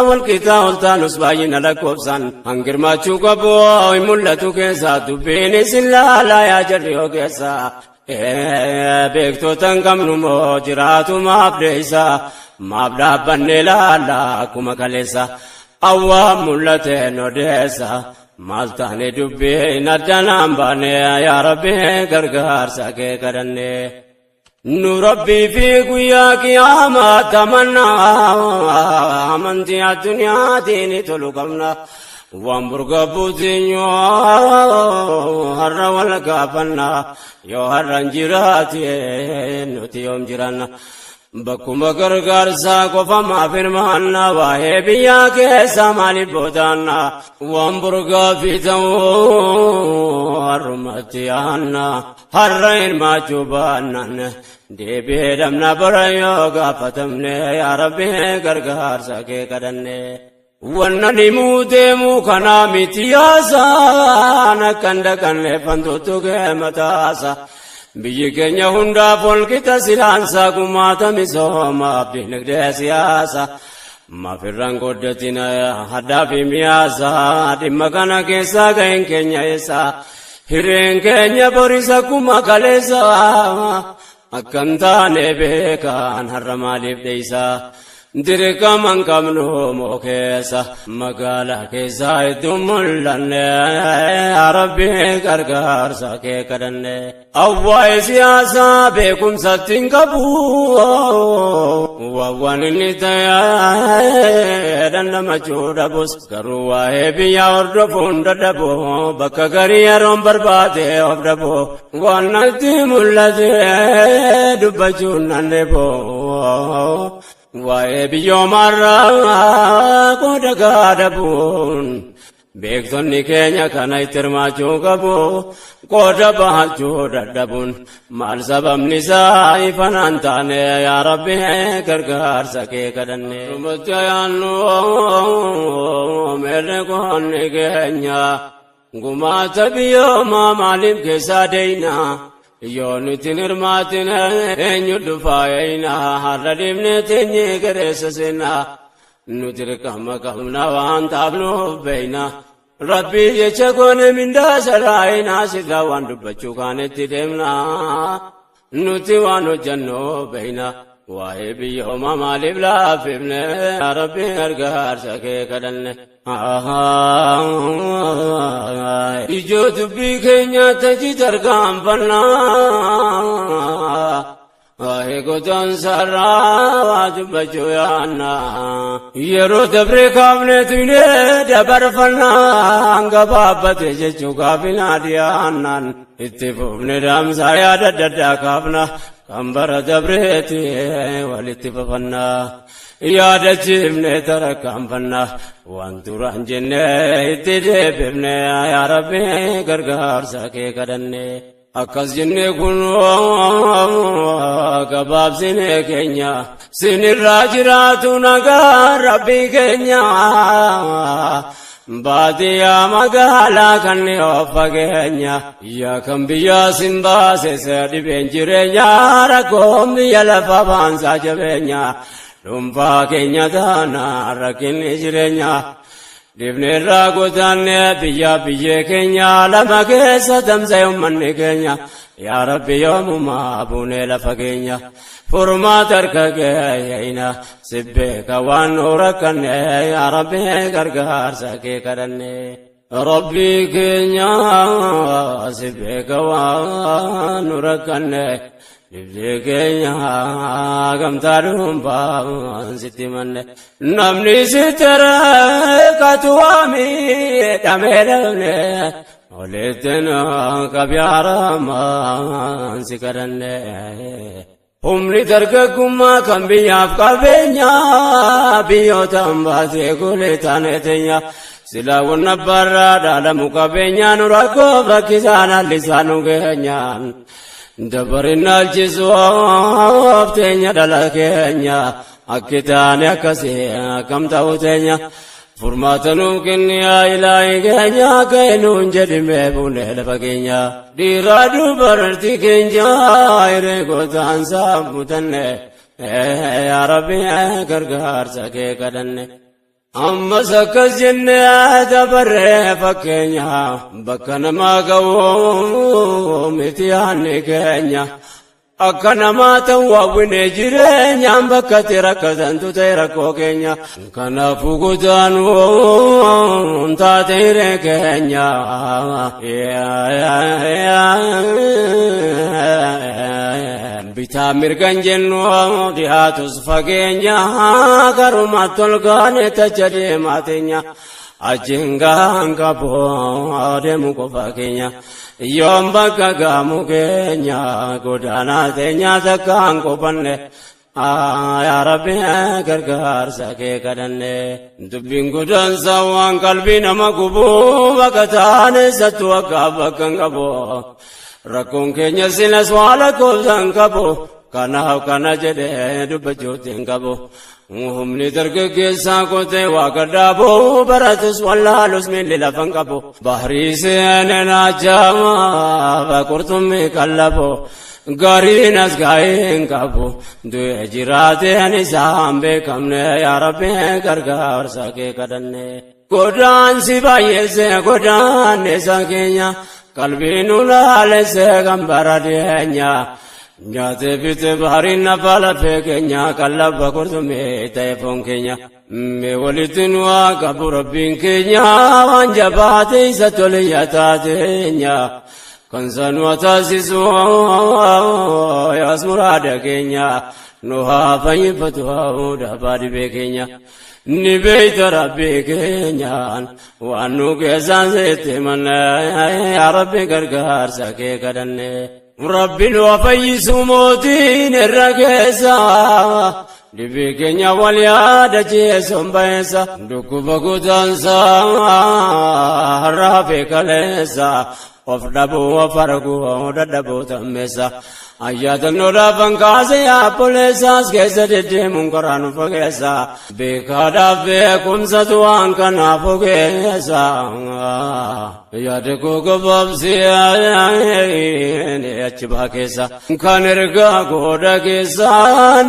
Walqixaa ol taanus baay'ina lakkoofsaan hangirmaachuu qabu hin mul'atu keessa, dubbiin isin laalaa yaa jarri yoo keessa. Beektota hin qabnu moo jiraatu maaf deessa? Maaf dhaabbanne laalla akkuma kaleessa? Awwaa mul'ateen odeessa, maal taane dubbiin addanaan baane? Yaa Rabbi gargaarsa kee kadhanne. Nu Rabbii fi guyyaa qiyaamaa tamannaa, amantii addunyaatiin tolu qabna. Waan burga buutinyoo har'a wal gaafanna, yoo har'an jiraate nuti yoom jiranna? Bakkuma gargaarsaa qofa maaf hirmaanna? Waa'ee biyyaa keessa maaliif boodaanna? Waan burgaa fi ta'uu har'umatti yaanna, har'a hirmaachuu baannaan deebi'ee dhabna bara yoo gaafatamne, yaa Rabbi gargaarsa kee kadhanne. Wanna dhimuu deemuu kanaa miti yaasaan akkan dhaqanne fantuutu kee mataasa. Biyyi keenya hundaaf walqixa silaansaa, gumaata misoomaaf dinagdee siyaasa. Maafirraan goddatina haddaa fi miyaasa? Dhimma kana keessaa ga'een keenya eessa? Hireen keenya borisa akkuma kaleessa akkan taane beekaan har'a maaliif dheeysa? Dirqama hin qabnu moo keessa magaalaa keessaa hedduu mul'anne? Yaa Rabbi gargaarsa kee kadhanne. Awwaa'ee siyaasaa beekumsatti hin qabu, waan inni ta'e dandamachuu dhabus, garuu waa'ee biyyaa hordofuun dadhabu, bakka garii yeroon barbaade of dhabu, waan natti mul'ate dubbachuun nan dhibu. Waa'ee biyyoomarraa qooda gaadabuun Beektonni keenya kana itti hirmaachuu qabu. Qooda bahachuu dadhabuun maal sababni isaa ifanaan taane? Yaa Rabbi, gargaarsa kee kadhanne. Dhumatti yaannu, meerre qoonni keenya gumaata biyyoomaa maaliif keessaa deeyna? Yoo nuti hirmaatin, eenyu dhufaa eeyna? Har'a dhiibne teenyee gareessa seenna. Nuti dirqama qabna, waan taafnuuf beeyna. Rabbii jecha goone mindaa sarraayinaa, sirraa waan dubbachuu kaanetti deemna. Nuti waan hojjannu beeyna. Waa'ee biyyoomaa maaliif laaffifne? Rabbii, gargaarsa kee kadhanne. Ijoo dubbii keenya taji tarkaanfannaa. Waa'ee godaansaarraa waa dubbachuu yaanna. Yeroo dabree kaafne tuyne dabarfannaa, gabaabbate jechuu gaafinaa dhiyaannaan, itti fufne daamsaa yaada adda addaa kaafna, kan bara dabreeti walitti fufannaa. Yaadachiifne tarkaanfannaa, waan duraan jenne itti deebifne. Yaa Rabbi, gargaarsa kee kadhanne. Akkas jennee kun gabaabsine keenya, sinirraa jiraatu nagaa Rabbii keenya. Baadiyyaa magaalaa kan of fageenya, yaa kan biyyaa sin baase dhibeen jireenya, rakkoon biyya lafa baansaa jabeenya, dhuunfaa keenya taana rakkinni jireenya. Dhibneerraa godaanne biyya biyyee keenya, lama keessa tamsa'e uummanni keenya. Yaa Rabbi, yoomumaa buunee lafa keenya? Furmaata harka keenya si beeka, waan nu rakkanne. Yaa Rabbi, gargaarsa kee kadhanne. Rabbii keenya si beeka, waan nu rakkanne. Dhibdee keenya gamtaa dhuunfaan sitti manne. Namni sitti rakkatu waami dhamee dhabne. Olitti nu qabyaaramaan si kadhanne. Humni dargaggummaa kan biyyaaf qabeenya, biyyoota baatee golee taane teenya. Silaa wanna barraa dhaalamu qabeenya, nu rakkoof rakkisaan allisaa nu keenyaan. Dabarin alchisuuf teenya dhala keenya, akki taane akkasii akkam ta'u teenya? Furmaata nuuf kenni, yaa Ilaahi keenya, akka nuun jedhime buunee lafa keenya. Dhiiraa dubartii keenya hiree gootaan saamutanne. Yaa Rabbi, gargaarsa kee kadhanne. Ammas akkas jennee dabarree fakkeenya, bakka namaa ga'u miti yaanni keenya. Akka namaa ta'u hawwine jireenyaan, bakka itti rakkatantu ta'e rakkoo keenya. Kanaafuu godaanuun taate hiree keenya. Bitaa mirgan jennu, dhiyaatus fageenya, garuma tolgaane tacha deemaa teenya. Achiin gahan qabu deemu qofa keenya. Yoom bakka gaamu keenya, godaanaa teenya takkaan qofanne. Yaa Rabbi, gargaarsa kee kadhanne. Dubbiin godaansa waan qalbii nama gubu, bakka taane sattu akka bakka hin qabu. Rakkoon keenya silas waa lakkoofsa hin qabu. Kanaaf kana jedhee dubbachuutti hin qabu. Humni dargaggeessaa qotee waa gadhaabu, baratus wallaalus miilli lafa hin qabu. Bahrii seenee naachama qurxummii qallabu. Gariin as gaa'ee hin qabu. Du'e jiraateen isaan beekamne. Yaa Rabbi, gargaarsa kee kadhanne. Godaansi baay'eesse godaannisa keenya, qalbii nu laalesse kan bara dhiyeenya. Nyaatee fite bahariin nafa lafee keenya, qallaba qurxummii ta'e foon keenya. Mee walitti nu haa qabu Rabbiin keenya, waan jabaate isa tole taateenya. Kan sanu taasisu yaas muraada keenya, nu haa fayyifatu haa dhibee keenya. Ni beeyta Rabbii keenyaan, waan nu keessaan sitti manne. Yaa Rabbi, gargaarsa kee kadhanne. Rabbi nu haa fayyisu mootiin irra keessa. Dhibee keenya wal yaadachiisuun ba'eessa. Dhukkuba godaansaa har'aa fi kaleessa. Of dhabuu of arguu dadhabuu tammeessa. Ayyaadannoo kaasee yaabboleessaas keessa deddeemuun karaa nu fageessa. Beekaadhaaf beekumsatu waan kanaaf ogeessa. Yaada koo gabaabsee achi baa keessa. Kan ergaa gooda keessa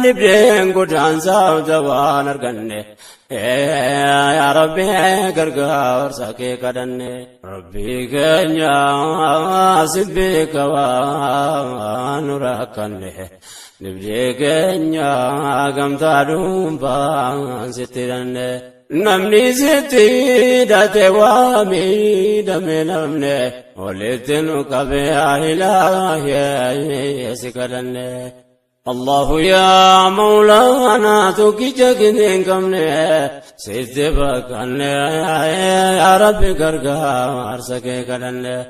dhibdeen godaansaa waan arganne. Yaa Rabbi gargaarsa kee kadhanne. Rabbi keenya si beeka waan nu rakkanne. Dhibdee keenya gamtaa dhuunfaan sitti hidhanne. Namni sitti hidhate waa miidhame namne. Walitti nu qabee ilaahee si kadhanne. الله يا مولانا توكي جنين كمني سيد بكني يا ربي غرغار سكي كدني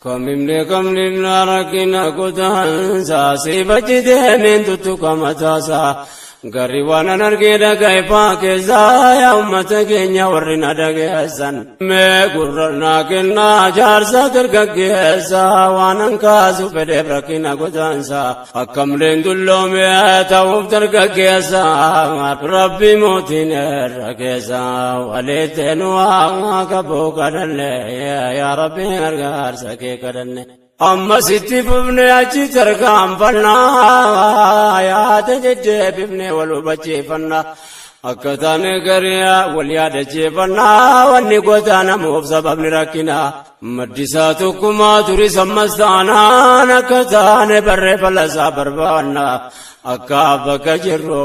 كممني كمني ركنا كدان سي بجدي من تتو كمتاسا Garri waan an argee dhaga'e keessaa yaa uummata keenya warri na dhageessan. Mee gurra naa kennaa jaarsa dargaggeessa waan an kaasu fedheef rakkina godaansa. Akkamleen dulloome ta'uuf dargaggeessa Rabbi mootiin irra keessa walitti nu haa qabuu kadhanne yaa Rabbi gargaarsa kee kadhanne. Amma sitti fufne achi tarkaanfannaa yaada deddeebifne wal hubachiifannaa akka taane garii wal yaadachiifannaa wanni goota namuuf sababni rakkinaa maddisaa tokkummaa turis ammas taanaan akka taane barree falasaa barbaanna akka bakka jirru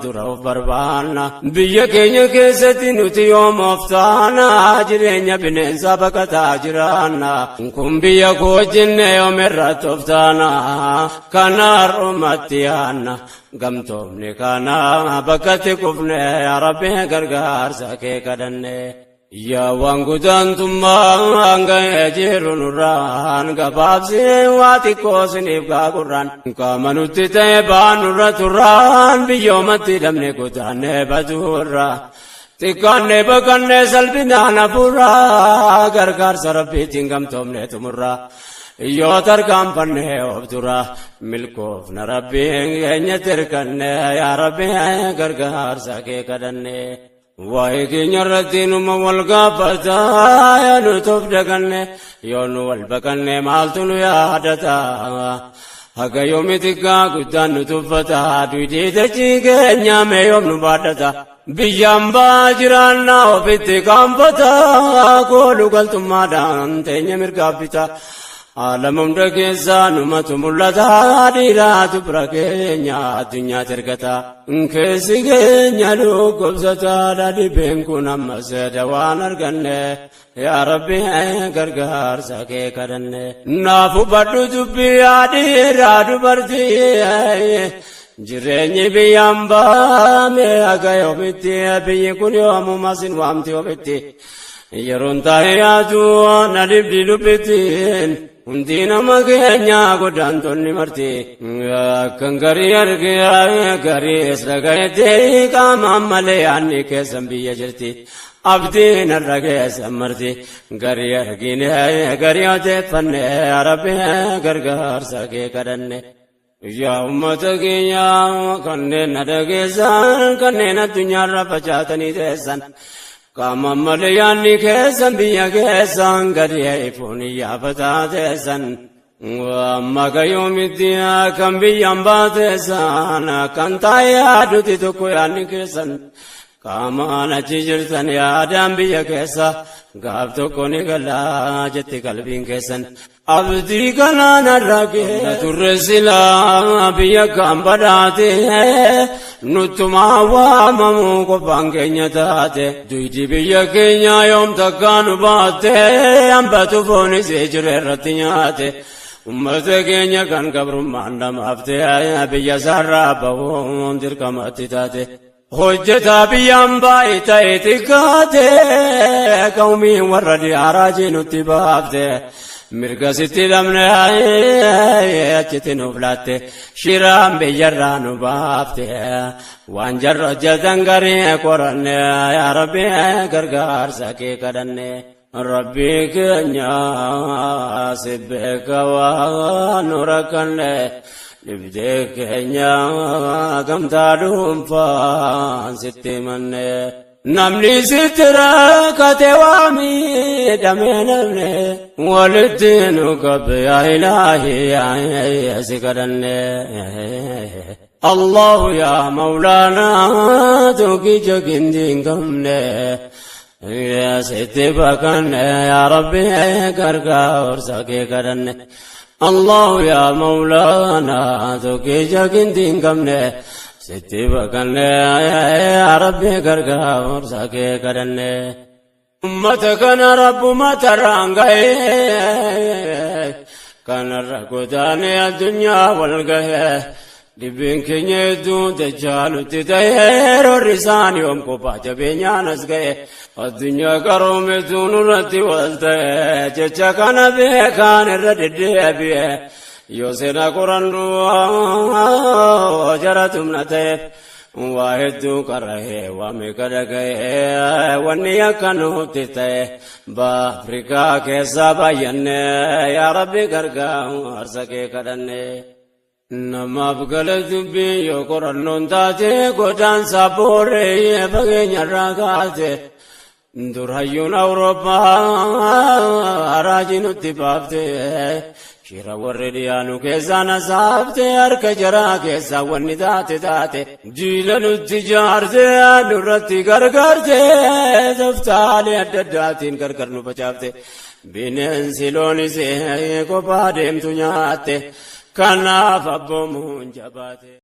dura of barbaanna biyya keenya keessatti nuti yoom of taana jireenya bineensaa baqataa jiraanna kun biyya koo jenne yoom irratti of taana kana har'umatti yaanna gamtoomni kana bakkatti kufne yaa Rabbi gargaarsa kee kadhanne. Yaa waan godaantummaa ga'ee jiru nurraan gabaabsee waa xiqqoo siniif gaagurraan qaama nutti ta'e baanurra turraan biyyoomatti dhabne godaannee baduurra xiqqaannee baqannee salphinaan hafuurraa gargaarsa Rabbiitiin gamtoomne xumurra yoo tarkaanfannee of dura milkoofna Rabbiin keenya tirkanne yaa Rabbi gargaarsa kee kadhanne. Waa'ee keenya irratti numa wal gaafata yaa nuti of daganne yoo nu wal baqanne maaltu nu yaadata haga yoomi xiqqaa guddaan nu tuffata duudii dachii keenya mee yoom nu baadhata biyyaan baa jiraannaa ofitti qaanfata kooluu galtummaadhaan teenya mirgaaf bita. Alama hunda keessaa numatu mul'ata dhiiraatu bira keenya addunyaatti ergata. Keessi keenya dhukkubsataadha dhibeen kun ammas dawaan arganne yaa Rabbi gargaarsa kee kadhanne. Naaf hubadhu dubbii yaa dhiiraa dubartii jireenyi biyyaan baame haga yoomitti biyyi kun yoomuma sin waamti ofitti. Yeroon taa'ee yaadu na dhibdi dubbittiin. Hundi nama keenya godaantonni marti akkan garii argee gariis dhagayetti qaamaan malee yaadni keessan biyya jirti. Abdiin har'a keessan marti garii argine garii odeeffanne Rabbi gargaarsa kee kadhanne. Yaa uummata keenya kanneen na dhageessan kanneen addunyaarra facaatanii teessan. Qaama malee yaadni keessan biyya keessan gadi ifuun iyyafataa teessan. Amma gayyoomitti kan biyyaan baateessan kan taa'ee yaadutti tokko yaadni keessan. Qaamaan achi jirtan yaadaan biyya keessa gaaf tokko ni galaa jetti qalbiin keessan. Abdii kanaan arragee turre silaa biyya kan badhaate nuttumaa waamamuu qofaan keenya taate duydi biyya keenya yoom takkaa nu baatte hambatu foonis jiru irratti nyaate. Uummata keenya kan gabrummaan dhamaafte biyya isaarraa bahuun dirqamatti taate. Hojjetaa biyyaan baay'ee ta'e xiqqaate qawmiin warra diyaaraa jinutti baafte. Mirga sitti dhabne achitti nuuf laatte, shiraan biyyarraa nu baafte. Waan jarra hojjetan garii qoranne, yaa Rabbi gargaarsa kee kadhanne. Rabbi keenya si beeka waan nu rakkanne, dhibdee keenya gamtaa dhuunfaan sitti manne. Namni sitti rakkate waa miidhamee namne, walitti nu qabe yaa ilaahi yaa si kadhanne. Allahu yaa Mawlaanaa tokkicha gindii hin qabne. Sitti baqanne yaa Rabbi gargaarsa kee kadhanne. Allahu yaa Mawlaanaa tokkicha gindii hin qabne. Sitti baqanne yaa Rabbi gargaarsa kee kadhanne. Ummata kana Rabbumata irraan ga'ee, kanarra godaanee addunyaa wal ga'ee. Dhibeen keenya hedduun dachaa nutti ta'ee, roorri isaan yoom kophaa jabeenyaan as ga'e. Addunyaa qaroometu nurratti wal ta'e, jecha kana beekaan irra deddeebi'e. Yoo seenaa qorannu jara tumna ta'e, waa hedduu qara'ee waa meeqa dhaga'ee, wanni akka nutti ta'e Afrikaa keessaa baay'anne, yaa Rabbi gargaarsa kee kadhanne. Namaaf gala dubbii yoo qorannoon taate, godaansa booree fageenyarraa kaate. Dur hayyuun Awurooppaa raajii nutti baafte, shira warri dhiyaanu keessaa na saafte, harka jaraa keessaa wanni taate taate. Jiila nutti jaarte nurratti gargaarte, toftaalee adda addaatiin gargar nu facaafte. Bineensi loonis kophaa deemtu nyaatte, kanaaf abboomuun jabaate.